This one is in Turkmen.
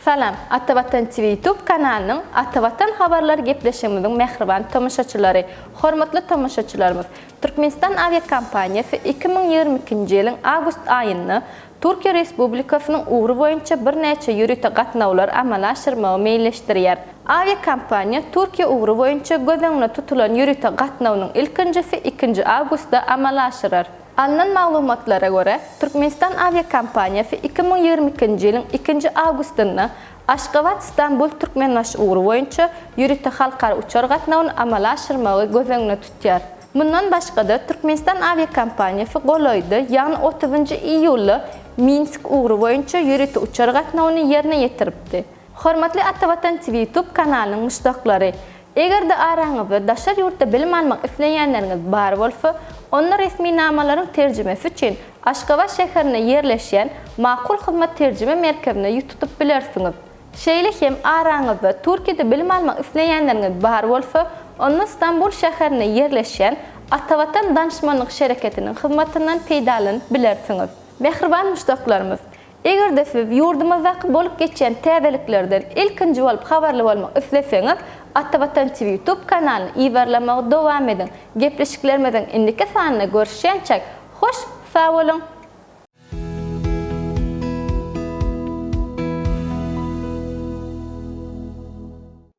Salam, Atavatan TV YouTube kanalynyň Atavatan habarlar gepleşigimiziň mähriban tomaşaçylary, hormatly tomaşaçylarymyz! Türkmenistan awiakompaniýasy 2022-nji ýylyň awgust aýynda Türkiýe Respublikasynyň ugry boýunça birnäçe ýörite gatnawlary amala aşyrmagy meýilleşdirýär. Awiakompaniýa Türkiýe ugry boýunça göz öňünde tutulan ýörite gatnawynyň ilkinjisi ikinji awgustda amala aşyrar. Alnan maglumatlara görä, Türkmenistan awiakompaniýasy 2022-nji ýylyň ikinji awgustynda Aşgabat-Stambul Türkmenbaşy ugry boýunça ýörite halkara uçar gatnawyny amala aşyrmagy göz öňünde tutýar. Mundan başga-da, Türkmenistan awiakompaniýasy golaýda, ýagny otuzynjy iýulda Minsk ugry boýunça ýörite uçar gatnawyny ýerine ýetiripdi. Hormatly Atavatan TV YouTube kanalynyň muşdaklary! Eger-de araňyzda daşary ýurtda bilim almak isleýänleriňiz bar bolsa, onda resminamalaryň terjimesi üçin Aşgabat şäherinde ýerleşýän Makul Hyzmat terjime merkezine ýüz tutup bilersiňiz. Şeýle hem araňyzda Türkiýede bilim almak isleýänleriňiz bar bolsa, onda Stambul şäherinde ýerleşýän Atavatan danyşmanlyk şereketiniň hyzmatyndan peýdalanyp bilersiňiz. Mähriban muşdaklarymyz! Eger-de siz ýurdumyzdaky bolup geçýän täzeliklerden ilkinji bolup habarly bolmak isleseňiz, Atavatan TV YouTube kanalyny yzarlamagy dowam ediň. Gepleşiklerimiziň indiki sanynda görüşýänçäk, hoş sag boluň!